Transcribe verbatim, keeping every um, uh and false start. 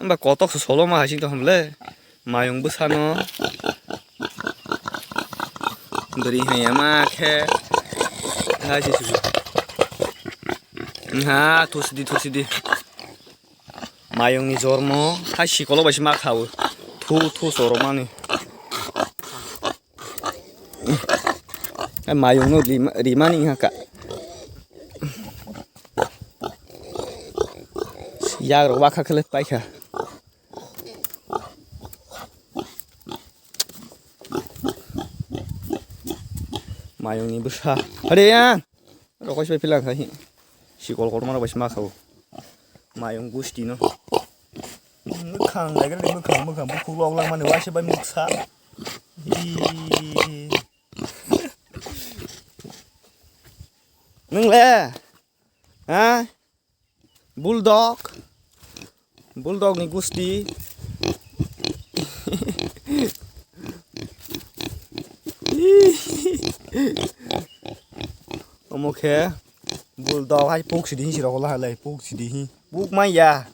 Ba kotok se solo ma hasing to hamle. Mayung bwsano. Bwrwi haiya ma khe. Hai se susu. Ha, thusidi, thusidi. Mayung ni jormo. Hai sikolo bai se ma khawo. Thu, thu soro mani. Mayung no rima-, rimani haka. Yak rok wakha khe paikha. Mayung ni bwsa. Hade ya. Rokoi se bai philang khai. Sikol kotor mano bai se ma khao. Mayung gusti no. Mwkhang lai gani mwkhang mwkhang bukhuk lok lang mani waisa bai muksa. Hi. Nwng le? Ha? Bulldog. Bulldog ni gusti. Omo khe bulldog hai puk sidi hi sirok la halai puk sidi hi. Puk maya.